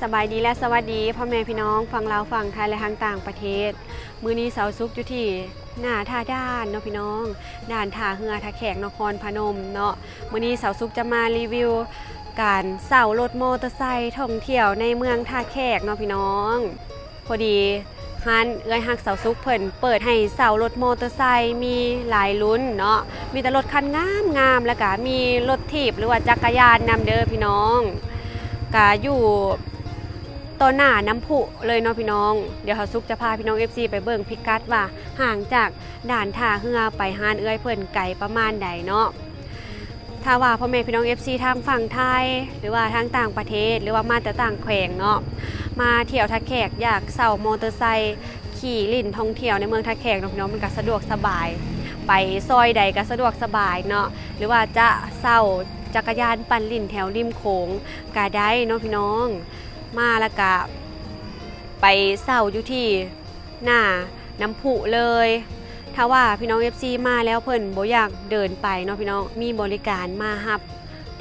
ສະບາຍດີ ແລະ ສະຫວັດດີພໍ່ແມ່ພີ່ນ້ອງຝັ່ງລາວ, ຝັ່ງໄທ ແລະ ທາງຕ່າງປະເທດ. ມື້ນີ້ສາວສຸກຢູ່ທີ່ໜ້າທ່າດ່ານເນາະພີ່ນ້ອງ, ດ່ານທ່າເຮືອທ່າແຂກ ນະຄອນພະນົມເນາະ. ມື້ນີ້ສາວສຸກຈະມາຣີວິວການເຊົ່າລົດມໍເຕີໄຊທ່ອງທ່ຽວໃນເມືອງທ່າແຂກເນາະພີ່ນ້ອງ. ພໍດີຮ້ານເອື້ອຍຮັກສາວສຸກເພິ່ນເປີດໃຫ້ເຊົ່າລົດມໍເຕີໄຊ ມີຫຼາຍລຸ້ນເນາະ, ມີແຕ່ລົດຄັນງາມໆ ແລ້ວກະມີລົດຖີບ ຫຼືວ່າຈັກກະຍານນຳເດີພີ່ນ້ອງ. ກະຢູ່ຕໍ່ໜ້ານ້ຳພຸເລີຍເນາະພີ່ນ້ອງ. ດຽວສາວສຸກຈະພາພີ່ນ້ອງເອັຟຊີໄປເບິ່ງພິກັດວ່າຫ່າງຈາກດ່ານທ່າເຮືອໄປຮ້ານເອື້ອຍເພິ່ນໄກປະມານໃດເນາະ. ຖ້າວ່າພໍ່ແມ່ພີ່ນ້ອງເອັຟຊີທາງຝັ່ງໄທ ຫຼືວ່າທາງຕ່າງປະເທດ ຫຼືວ່າມາແຕ່ຕ່າງແຂວງເນາະ, ມາທ່ຽວທ່າແຂກ ຢາກເຊົ່າມໍເຕີໄຊຂີ່ຫຼິ້ນທ່ອງທ່ຽວໃນເມືອງທ່າແຂກເນາະພີ່ນ້ອງ, ມັນກະສະດວກສະບາຍ, ໄປຊອຍໃດກະສະດວກສະບາຍເນາະ, ຫຼືວ່າຈະເຊົ່າຈັກກະຍານປັ່ນຫຼິ້ນແຖວລິມໂຂງກະໄດ້ເນາະພີ່ນ້ອງ. ມາແລ້ວກະໄປເຊົ່າຢູ່ທີ່ ໜ້ານ້ຳພຸເລີຍ. ຖ້າວ່າພີ່ນ້ອງເອັຟຊີມາແລ້ວເພິ່ນບໍ່ຢາກເດີນໄປເນາະພີ່ນ້ອງ, ມີບໍລິການມາຮັບ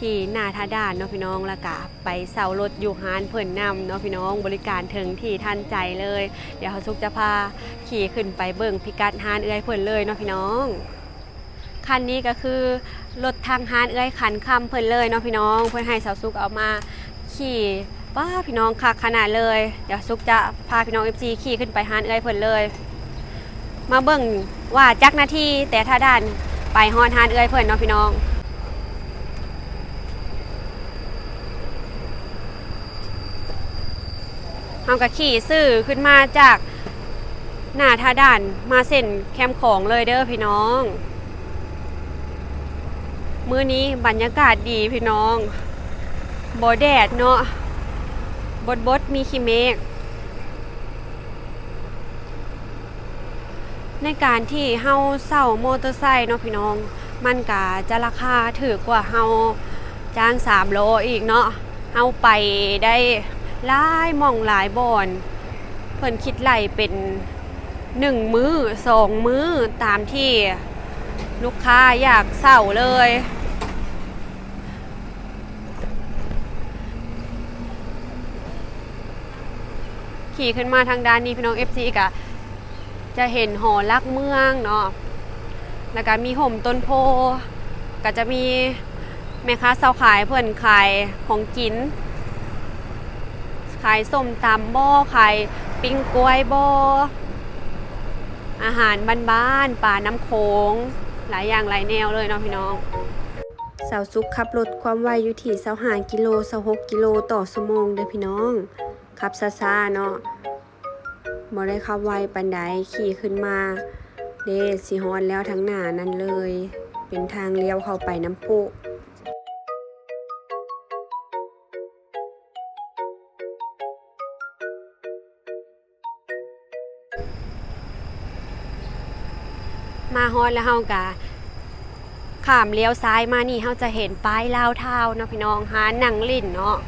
ທີ່ໜ້າທ່າດ່ານເນາະພີ່ນ້ອງ, ແລ້ວກະໄປເຊົ່າລົດຢູ່ຮ້ານເພິ່ນນຳເນາະພີ່ນ້ອງ, ບໍລິການເຖິງທີ່ທັນໃຈເລີຍ. ດຽວສາວສຸກຈະພາຂີ່ຂຶ້ນໄປເບິ່ງພິກັດຮ້ານເອື້ອຍເພິ່ນເລີຍເນາະພີ່ນ້ອງ. ຄັນນີ້ກະຄືລົດທາງຮ້ານເອື້ອຍຂັນຄຳເພິ່ນເລີຍເນາະພີ່ນ້ອງ, ເພິ່ນໃຫ້ສາວສຸກເອົາມາຂີ່. ປ້າພີ່ນ້ອງ ຄັກຂະໜາດເລີຍ. ດຽວສາວສຸກຈະພາພີ່ນ້ອງເອັຟຊີຂີ່ຂຶ້ນໄປຮ້ານເອື້ອຍເພິ່ນເລີຍ, ມາເບິ່ງວ່າຈັກນາທີແຕ່ທ່າດ່ານໄປຮອດຮ້ານເອື້ອຍເພິ່ນເນາະພີ່ນ້ອງ. ເຮົາກະຂີ່ຊື່ຂຶ້ນມາຈາກໜ້າທ່າດ່ານ ມາເສັ້ນແຄມຂອງເລີຍເດີພີ່ນ້ອງ. ມື້ນີ້ບັນຍາກາດດີພີ່ນ້ອງ, ບໍ່ແດດເນາະ, ບົດໆ ມີຂີ້ເມກ. ໃນການທີ່ເຮົາເຊົ່າມໍເຕີໄຊເນາະພີ່ນ້ອງ, ມັນກະຈະລາຄາຖືກກວ່າເຮົາຈ້າງສາມລໍ້ອີກເນາະ. ເຮົາໄປໄດ້ຫຼາຍໝ່ອງຫຼາຍບ່ອນ, ເພິ່ນຄິດໄລ່ເປັນໜຶ່ງມື້ສອງມື້ ຕາມທີ່ລູກຄ້າຢາກເຊົ່າເລີຍ. ຂີ່ຂຶ້ນມາທາງດ້ານນີ້ ພີ່ນ້ອງເອັຟຊີກະຈະເຫັນຫໍຫຼັກເມືອງເນາະ, ແລ້ວກະມີຮົ່ມຕົ້ນໂພ, ກະຈະມີແມ່ຄ້າຊາວຂາຍເພິ່ນຂາຍຂອງກິນ, ຂາຍສົ້ມຕຳບໍ, ຂາຍປີ້ງກ້ວຍບໍ, ອາຫານບ້ານໆ, ປານ້ຳໂຂງ, ຫຼາຍຢ່າງຫຼາຍແນວເລີຍເນາະພີ່ນ້ອງ. ສາວສຸກຂັບລົດຄວາມໄວຢູ່ທີ່ຊາວຫ້າກິໂລ ຊາວຫົກກິໂລຕໍ່ຊົ່ວໂມງເດີພີ່ນ້ອງ, ຂັບຊ້າໆເນາະ, ບໍ່ໄດ້ຂັບໄວປານໃດ. ຂີ່ຂຶ້ນມາເດ້ ຊິຮອດແລ້ວທາງໜ້ານັ້ນເລີຍ, ເປັນທາງລ້ຽວເຂົ້າໄປນ້ຳພຸ. ມາຮອດແລ້ວເຮົາກະຂ້າມລ້ຽວຊ້າຍມານີ້ ເຮົາຈະເຫັນປ້າຍລາວທາວເນາະພີ່ນ້ອງ, ຮ້ານນັ່ງຫຼິ້ນເນາະ,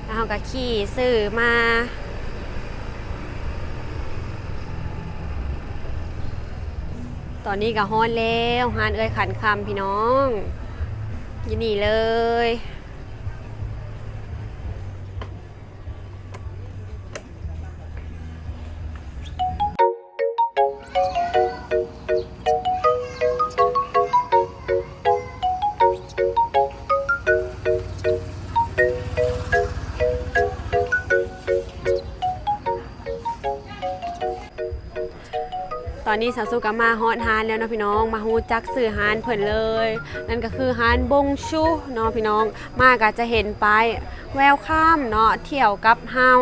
ແລ້ວເຮົາກະຂີ່ຊື່ມາ. ຕອນນີ້ກະຮອດແລ້ວ ຮ້ານເອື້ອຍຂັນຄຳພີ່ນ້ອງ, ຢູ່ນີ້ເລີຍ. ຕອນນີ້ສາວສຸກກະມາຮອດຮ້ານແລ້ວເນາະພີ່ນ້ອງ, ມາຮູ້ຈັກຊື່ຮ້ານເພິ່ນເລີຍ, ນັ້ນກະຄືຮ້ານບົງຊູເນາະພີ່ນ້ອງ. ມາກະຈະເຫັນປ້າຍ Welcome ເນາະ, ທ່ຽວກັບເຮົາ.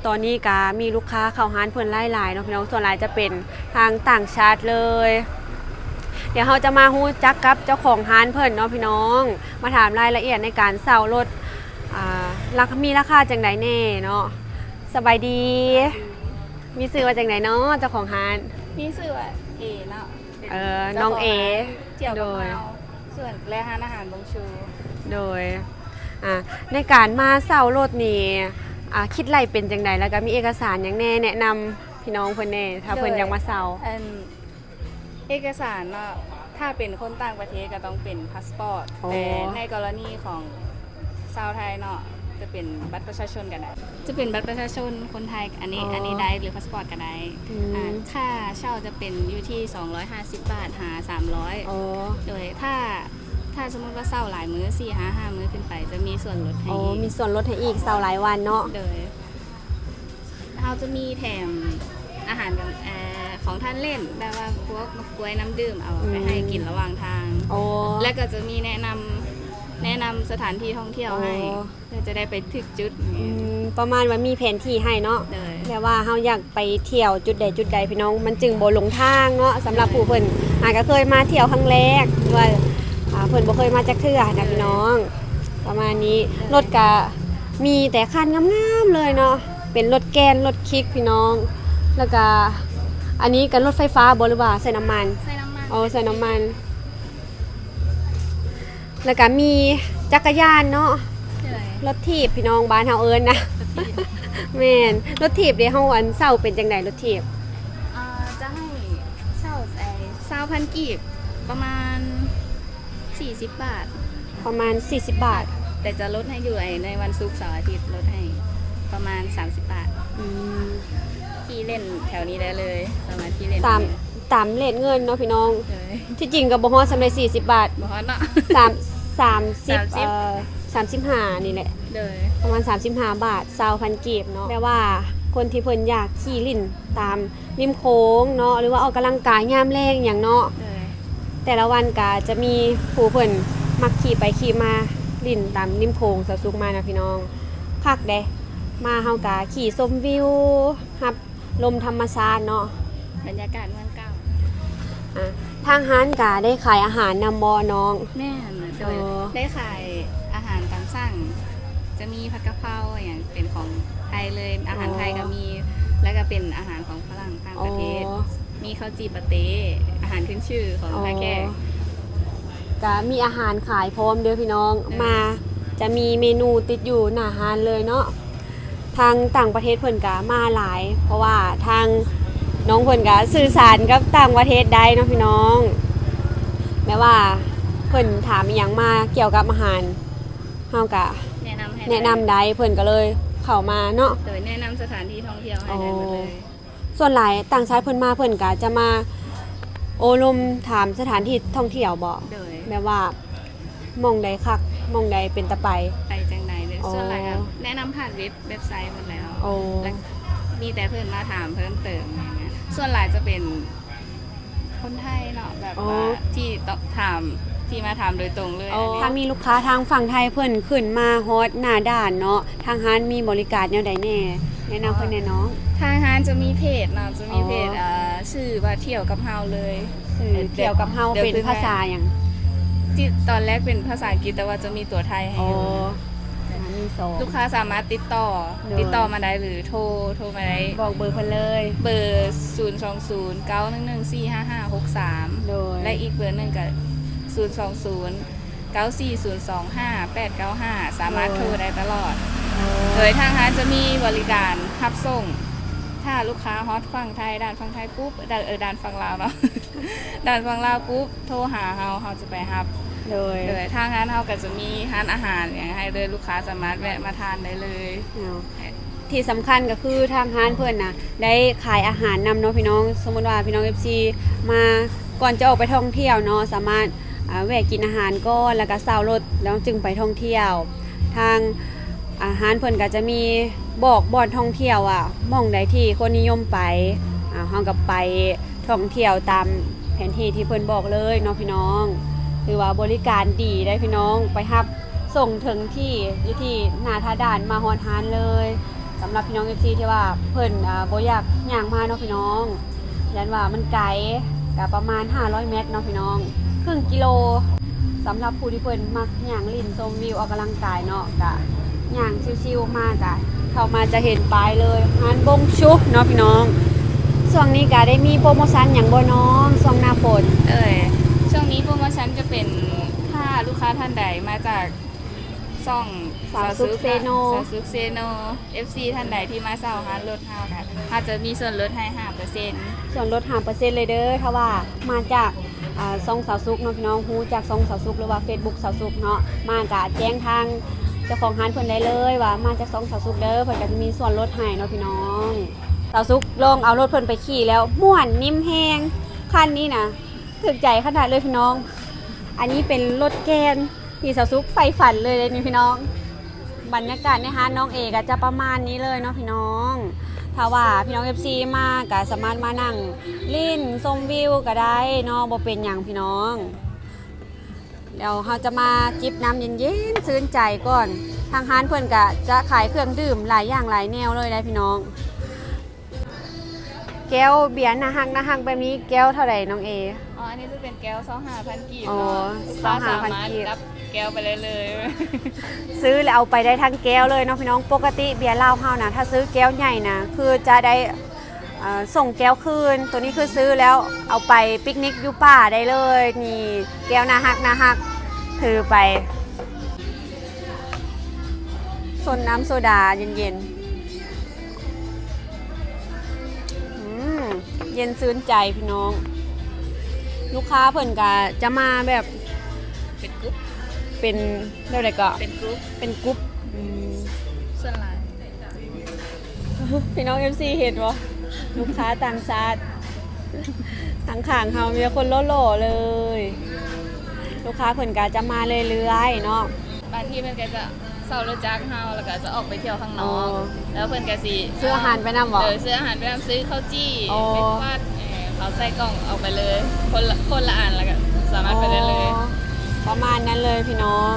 ຕອນນີ້ກະມີລູກຄ້າເຂົ້າຮ້ານເພິ່ນຫຼາຍໆເນາະພີ່ນ້ອງ, ສ່ວນຫຼາຍຈະເປັນທາງຕ່າງຊາດເລີຍ. ດຽວເຮົາຈະມາຮູ້ຈັກກັບເຈົ້າຂອງຮ້ານເພິ່ນເນາະພີ່ນ້ອງ, ມາຖາມລາຍລະອຽດໃນການເຊົ່າລົດ ອ່າ ລາ ມີລາຄາຈັ່ງໃດແດ່ເນາະ? ສະບາຍດີ. ມີຊື່ວ່າຈັ່ງໃດເນາະ ເຈົ້າຂອງຮ້ານ? ມີຊື່ວ່າເອເນາະ. ເອີ ນ້ອງເອ. ທ່ຽວກັບເຮົາ ໂດຍ ສ່ວນ ແລະ ຮ້ານອາຫານບົງຊູ. ໂດຍ ອ່າ ໃນການມາເຊົ່າລົດນີ້ ອ່າ ຄິດໄລ່ເປັນຈັ່ງໃດ ແລ້ວກະມີເອກະສານຫຍັງແດ່ ແນະນຳພີ່ນ້ອງເພິ່ນແດ່ ຖ້າເພິ່ນຢາກມາເຊົ່າ? ອັນ ເອກະສານເນາະ ຖ້າເປັນຄົນຕ່າງປະເທດກະຕ້ອງເປັນພາສປອດ, ແຕ່ໃນກໍລະນີຂອງຊາວໄທເນາະ ຈະເປັນບັດປະຊາຊົນກໍໄດ້ ຈະເປັນບັດປະຊາຊົນຄົນໄທ ອັນນີ້ ອໍ ອັນນີ້ໄດ້ ຫຼືພາສປອດກໍໄດ້. ອືມ ອ່າ ຄ່າເຊົ່າຈະເປັນຢູ່ທີ່ສອງຮ້ອຍຫ້າສິບບາດຫາສາມຮ້ອຍ. ອໍ ໂດຍ ຖ້າ ຖ້າສົມມຸດວ່າເຊົ່າຫຼາຍມື້ ສີ່ ຫາ ຫ້າມື້ຂຶ້ນໄປ ຈະມີສ່ວນລົດໃຫ້ອີກ. ອໍ ມີສ່ວນລົດໃຫ້ອີກ ເຊົ່າຫຼາຍວັນເນາະ. ໂດຍ ເຮົາຈະມີແຖມອາຫານ ເອີ ຂອງທານເລ່ນ ແບບວ່າພວກໝາກກ້ວຍ ນ້ຳດື່ມ ເອົາໄປໃຫ້ ອືມ ກິນລະຫວ່າງທາງ. ອໍ ແລ້ວກໍຈະມີແນະນຳ ແນະນຳສະຖານທີ່ທ່ອງທ່ຽວໃຫ້. ອໍ ເພື່ອຈະໄດ້ໄປຖືກຈຸດ. ອືມ ປະມານວ່າມີແຜນທີ່ໃຫ້ເນາະ. ໂດຍ ແບບວ່າເຮົາຢາກໄປທ່ຽວຈຸດໃດຈຸດໃດ ພີ່ນ້ອງ ມັນຈຶ່ງບໍ່ຫຼົງທາງເນາະ. ສຳລັບ ໂດຍ ຜູ້ເພິ່ນຫາກະເຄີຍມາທ່ຽວຄັ້ງແລກ ຫຼືວ່າ ອ່າ ເພິ່ນບໍ່ເຄີຍມາຈັກເທື່ອນະ ໂດຍ ພີ່ນ້ອງ ປະມານນີ້. ໂດຍ ລົດກະມີແຕ່ຄັນງາມໆເລີຍເນາະ ເປັນລົດແກ່ນ ລົດຄິກ ພີ່ນ້ອງ. ແລ້ວກະ ອັນນີ້ກະລົດໄຟຟ້າບໍ່ ຫຼືວ່າໃຊ້ນ້ຳມັນ? ໃຊ້ນ້ຳມັນ. ອໍ ໃຊ້ນ້ຳມັນ. ແລ້ວກະມີຈັກກະຍານເນາະ. ໂດຍ ລົດຖີບ ພີ່ນ້ອງ ບ້ານເຮົາເອີ້ນນະ. ລົດຖີບ ແມ່ນ. ລົດຖີບເດ ເຮົາອັນເຊົ່າເປັນຈັ່ງໃດ ລົດຖີບ? ເອີ ຈະໃຫ້ເຊົ່າ ເອີ ຊາວພັນກີບ ປະມານສີ່ສິບບາດ. ປະມານສີ່ສິບບາດ. ແຕ່ຈະລົດໃຫ້ຢູ່ ໃນວັນສຸກ ເສົາ ອາທິດ ລົດໃຫ້ປະມານສາມສິບບາດ. ອືມ ຂີ່ເລ່ນແຖວນີ້ໄດ້ເລີຍ ສາມາດຂີ່ເລ່ນ ຕາມ ຕາມເລດເງິນເນາະ ພີ່ນ້ອງ. ໂດຍ ທີ່ຈິງກໍບໍ່ຮອດສ່ຳໃດ ສີ່ສິບບາດ. ບໍ່ຮອດເນາະ. ສາມ ສາມສິບ ສາມສິບ ເອີ ສາມສິບຫ້ານີ້ແຫຼະ. ໂດຍ ປະມານສາມສິບຫ້າບາດ ຊາວພັນກີບເນາະ. ແບບວ່າຄົນທີ່ເພິ່ນຢາກຂີ່ຫຼິ້ນຕາມ ລິມໂຂງເນາະ ຫຼືວ່າອອກກຳລັງກາຍຍາມແລງຫຍັງເນາະ. ໂດຍ ແຕ່ລະວັນກະຈະມີຜູ້ເພິ່ນມັກຂີ່ໄປຂີ່ມາຫຼິ້ນຕາມລິມໂຂງ ສາວສຸກມານະ ພີ່ນ້ອງ ຄັກເດ້. ມາເຮົາກະຂີ່ຊົມວິວ ຮັບລົມທຳມະຊາດເນາະ ບັນຍາກາດເມືອງເກົ່າ. ອ່າ ທາງຮ້ານກະໄດ້ຂາຍອາຫານນຳບໍ່ນ້ອງ? ແມ່ນ. ໂດຍ ອໍ ໄດ້ຂາຍອາຫານຕາມສັ່ງ ຈະມີຜັດກະເພົາ ຫຍັງເປັນຂອງໄທເລີຍ ອາຫານໄທກໍມີ. ອໍ ແລ້ວກໍເປັນອາຫານຂອງຝຣັ່ງຕ່າງປະເທດ. ອໍ ມີເຂົ້າຈີ່ປາເຕ້ ອາຫານຂຶ້ນຊື່ຂອງທ່າແຂກ. ອໍ ກະມີອາຫານຂາຍພ້ອມເດີພີ່ນ້ອງ. ເອີ ມາຈະມີເມນູຕິດຢູ່ໜ້າຮ້ານເລີຍເນາະ. ທາງຕ່າງປະເທດເພິ່ນກະມາຫຼາຍ ເພາະວ່າທາງນ້ອງເພິ່ນກະສື່ສານກັບຕ່າງປະເທດໄດ້ເນາະພີ່ນ້ອງ. ແບບວ່າເພິ່ນຖາມອີ່ຫຍັງມາກ່ຽວກັບອາຫານ ເຮົາກະແນະນຳໃຫ້ ແນະນຳໄດ້ ເພິ່ນກໍເລີຍເຂົ້າມາເນາະ. ໂດຍ ແນະນຳສະຖານທີ່ທ່ອງທ່ຽວໃຫ້ໄດ້ໝົດເລີຍ. ອໍ ສ່ວນຫຼາຍຕ່າງຊາດເພິ່ນມາ ເພິ່ນກະຈະມາໂອ້ລົມຖາມສະຖານທີ່ທ່ອງທ່ຽວບໍ? ໂດຍ ແບບວ່າ ໝ່ອງໃດຄັກ ໝ່ອງໃດເປັນຕາໄປ ໄປຈັ່ງໃດເດີ. ອໍ ສ່ວນຫຼາຍກໍແນະນຳຜ່ານເວັບ ເວັບໄຊໝົດແລ້ວ. ອໍ ແລ້ວມີແຕ່ເພິ່ນມາຖາມເພີ່ມເຕີມຫຍັງ. ສ່ວນຫຼາຍຈະເປັນຄົນໄທເນາະ ແບບ ອໍ ວ່າທີ່ຕອບຖາມ ທີ່ມາຖາມໂດຍຕົງເລີຍ. ອໍ ອັນນີ້ ຖ້າມີລູກຄ້າທາງຝັ່ງໄທເພິ່ນຂຶ້ນມາຮອດໜ້າດ່ານເນາະ ທາງຮ້ານມີບໍລິການແນວໃດແດ່? ແນະນຳເພິ່ນແດ່ນ້ອງ. ທາງຮ້ານຈະມີເພຈເນາະ ຈະມີເພຈ ອໍ ເອີ ຊື່ວ່າທ່ຽວກັບເຮົາເລີຍ. ຊື່ທ່ຽວກັບເຮົາ ເປັນພາສາຫຍັງ? ທີ່ຕອນແລກເປັນພາສາອັງກິດ ແຕ່ວ່າຈະມີຕົວໄທໃຫ້ຢູ່. ອໍ ມີສອງ ລູກຄ້າສາມາດຕິດຕໍ່ ໂດຍ ຕິດຕໍ່ມາໄດ້ ຫຼືໂທ ໂທມາໄດ້. ບອກເບີເພິ່ນເລີຍ. ເບີ ສູນສອງສູນ ເກົ້າໜຶ່ງໜຶ່ງ ສີ່ຫ້າຫ້າຫົກສາມ. ໂດຍ ແລະ ອີກເບີໜຶ່ງກໍ ສູນສອງສູນ ເກົ້າສີ່ສູນສອງຫ້າແປດເກົ້າຫ້າ ສາມາດ ໂດຍ ໂທໄດ້ຕະຫຼອດ. ໂດຍ ໂດຍທາງຮ້ານຈະມີບໍລິການຮັບສົ່ງ ຖ້າລູກຄ້າຮອດຝັ່ງໄທ ດ່ານຝັ່ງໄທປຸບ ເອີ ດ່ານຝັ່ງລາວເນາະ ດ່ານຝັ່ງລາວປຸບ ໂທຫາເຮົາ ເຮົາຈະໄປຮັບ. ໂດຍ ໂດຍ ທາງຮ້ານເຮົາກໍຈະມີຮ້ານອາຫານຫຍັງໃຫ້ເລີຍ ລູກຄ້າສາມາດແວະມາທານໄດ້ເລີຍ. ເນາະ ທີ່ສຳຄັນກໍຄືທາງຮ້ານເພິ່ນນະ ໄດ້ຂາຍອາຫານນຳເນາະພີ່ນ້ອງ. ສົມມຸດວ່າພີ່ນ້ອງເອັຟຊີມາ ກ່ອນຈະອອກໄປທ່ອງທ່ຽວເນາະ ສາມາດ ອ່າ ແວະກິນອາຫານກ່ອນ ແລ້ວກໍເຊົ່າລົດ ແລ້ວຈຶ່ງໄປທ່ອງທ່ຽວ. ທາງ ອ່າ ຮ້ານເພິ່ນກໍຈະມີບອກບ່ອນທ່ອງທ່ຽວວ່າ ໝ່ອງໃດທີ່ຄົນນິຍົມໄປ ອ່າ ເຮົາກໍໄປທ່ອງທ່ຽວຕາມແຜນທີ່ທີ່ເພິ່ນບອກເລີຍເນາະພີ່ນ້ອງ. ຖືວ່າບໍລິການດີເດ້ພີ່ນ້ອງ ໄປຮັບ ສົ່ງເຖິງທີ່ ຢູ່ທີ່ໜ້າທ່າດ່ານ ມາຮອດຮ້ານເລີຍ. ສຳລັບພີ່ນ້ອງເອັຟຊີທີ່ວ່າເພິ່ນ ອ່າ ບໍ່ຢາກຍ່າງມາເນາະພີ່ນ້ອງ ຢ້ານວ່າມັນໄກ ກະປະມານຫ້າຮ້ອຍແມັດເນາະພີ່ນ້ອງ ເຄິ່ງກິໂລ. ສຳລັບຜູ້ທີ່ເພິ່ນມັກຍ່າງຫຼິ້ນຊົມວິວອອກກຳລັງກາຍເນາະ ກະຍ່າງຊິວໆມາ ກະເຂົ້າມາຈະເຫັນປ້າຍເລີຍ ຮ້ານບົງຊຸເນາະພີ່ນ້ອງ. ຊ່ວງນີ້ກະໄດ້ມີໂປຣໂມຊັນຫຍັງບໍ່ນ້ອງ ຊ່ວງໜ້າຝົນ? ເອີຍ ຊ່ວງນີ້ໂປຣໂມຊັນຈະເປັນ ຖ້າລູກຄ້າທ່ານໃດມາຈາກ ຊ່ອງ ສາວສຸກເຊໂນ ສາວສຸກເຊໂນ ເອັຟຊີທ່ານໃດທີ່ມາເຊົ່າຮ້ານລົດເຮົາ ກໍເຮົາຈະມີສ່ວນລົດໃຫ້ຫ້າເປີເຊັນ ສ່ວນລົດຫ້າເປີເຊັນເລີຍເດີ. ຖ້າວ່າມາຈາກ ອ່າ ຊ່ອງສາວສຸກເນາະພີ່ນ້ອງ ຮູ້ຈັກຊ່ອງສາວສຸກ ຫຼືວ່າເຟສບຸກສາວສຸກເນາະ ມາກະແຈ້ງທາງ ເຈົ້າຂອງຮ້ານເພິ່ນໄດ້ເລີຍວ່າມາຈາກຊ່ອງສາວສຸກເດີ ເພິ່ນກໍຈະມີສ່ວນລົດໃຫ້ເນາະພີ່ນ້ອງ. ສາວສຸກລອງເອົາລົດເພິ່ນໄປຂີ່ແລ້ວ ມ່ວນ ນິ້ມແຮງ. ຄັນນີ້ນະ ຖືກໃຈຂະໜາດເລີຍພີ່ນ້ອງ. ອັນນີ້ເປັນລົດແກ່ນທີ່ສາວສຸກໃຝ່ຝັນເລີຍເດ້ນີ້ພີ່ນ້ອງ. ບັນຍາກາດໃນຮ້ານນ້ອງເອກໍຈະປະມານນີ້ເລີຍເນາະພີ່ນ້ອງ. ຖ້າວ່າພີ່ນ້ອງເອັຟຊີມາກໍສາມາດມານັ່ງຫຼິ້ນຊົມວິວກໍໄດ້ເນາະ ບໍ່ເປັນຫຍັງພີ່ນ້ອງ. ດຽວເຮົາຈະມາຈິບນ້ຳເຢັນໆຊື່ນໃຈກ່ອນ. ທາງຮ້ານເພິ່ນກະຈະຂາຍເຄື່ອງດື່ມຫຼາຍຢ່າງຫຼາຍແນວເລີຍໄດ໋ພີ່ນ້ອງ. ແກ້ວເບຍໜ້າຮັກໆແບບນີ້ແກ້ວເທົ່າໃດນ້ອງເອ? ອໍ ອັນນີ້ຈະເປັນແກ້ວຊາວຫ້າພັນກີບເນາະ. ອໍ ຊາວຫ້າພັນກີບ ສາມາດກັບແກ້ວໄປໄດ້ເລີຍ. ຊື້ແລ້ວເອົາໄປໄດ້ທັງແກ້ວເລີຍເນາະພີ່ນ້ອງ. ປົກກະຕິເບຍລາວເຮົານະ ຖ້າຊື້ແກ້ວໃຫຍ່ນະ ຄືຈະໄດ້ ເອີ ສົ່ງແກ້ວຄືນ. ໂຕນີ້ຄືຊື້ແລ້ວເອົາໄປປິກນິກຢູ່ປ່າໄດ້ເລີຍ. ນີ້ແກ້ວໜ້າຮັກໆ ຖືໄປຊົນນ້ຳໂຊດາເຢັນໆ. ອືມ ເຢັນຊື່ນໃຈພີ່ນ້ອງ. ລູກຄ້າເພິ່ນກະຈະມາແບບ ເປັນກຸ່ມ ເປັນແບບໃດເກາະ? ເປັນກຸ່ມ ເປັນກຸ່ມ. ອືມ ສ່ວນຫຼາຍ ພີ່ນ້ອງເອັຟຊີເຫັນບໍ່? ລູກຄ້າຕ່າງຊາດ ທາງຂ້າງເຮົາມີແຕ່ຄົນຫຼໍ່ໆເລີຍ. ລູກຄ້າເພິ່ນກະຈະມາເລື້ອຍໆເນາະ. ບາງທີເພິ່ນກໍຈະເຊົ່າລົດຈັກເຮົາ ແລ້ວກໍຈະອອກໄປທ່ຽວຂ້າງນອກ. ອໍ ແລ້ວເພິ່ນກໍຊິ ຊື້ອາຫານໄປນຳບໍ່? ເອີ ຊື້ອາຫານໄປນຳ ຊື້ເຂົ້າຈີ່ ອໍ ເປັນວັດ ເອີ ເຂົ້າໃສ່ກ່ອງອອກໄປເລີຍ ຄົນລະ ຄົນລະອັນ ແລ້ວກໍສາມາດໄປໄດ້ເລີຍ. ອໍ ປະມານນັ້ນເລີຍພີ່ນ້ອງ.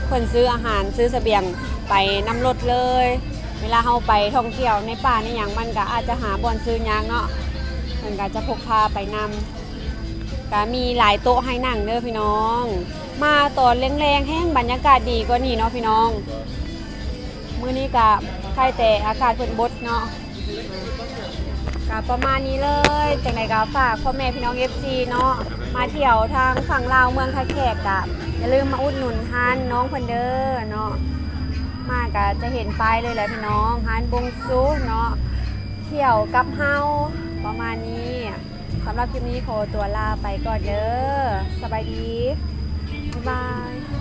ເພິ່ນຊື້ອາຫານ ຊື້ສະບຽງໄປນຳລົດເລີຍ. ເວລາເຮົາໄປທ່ອງທ່ຽວໃນປ່າໃນຫຍັງ ມັນກໍອາດຈະຫາບ່ອນຊື້ຍາກເນາະ. ເພິ່ນກໍຈະພົກພາໄປນຳ. ກະມີຫຼາຍໂຕະໃຫ້ນັ່ງເດີພີ່ນ້ອງ. ມາຕອນແລງໆແຮງບັນຍາກາດດີກວ່ານີ້ເນາະພີ່ນ້ອງ. ມື້ນີ້ກະໄຄແຕ່ອາກາດເພິ່ນບົດເນາະ. ກະປະມານນີ້ເລີຍ. ຈັ່ງໃດກະຝາກພໍ່ແມ່ພີ່ນ້ອງເອັຟຊີເນາະ ມາທ່ຽວທາງຝັ່ງລາວເມືອງທ່າແຂກ ກະຢ່າລືມມາອຸດໜູນຮ້ານນ້ອງເພິ່ນເດີເນາະ. ມາກະຈະເຫັນປ້າຍເລີຍແຫຼະພີ່ນ້ອງ ຮ້ານບົງຊູເນາະ ທ່ຽວກັບເຮົາ ປະມານນີ້. ສຳລັບຄລິບນີ້ຂໍຕົວລາໄປກ່ອນເດີ. ສະບາຍດີ ບາຍບາຍ.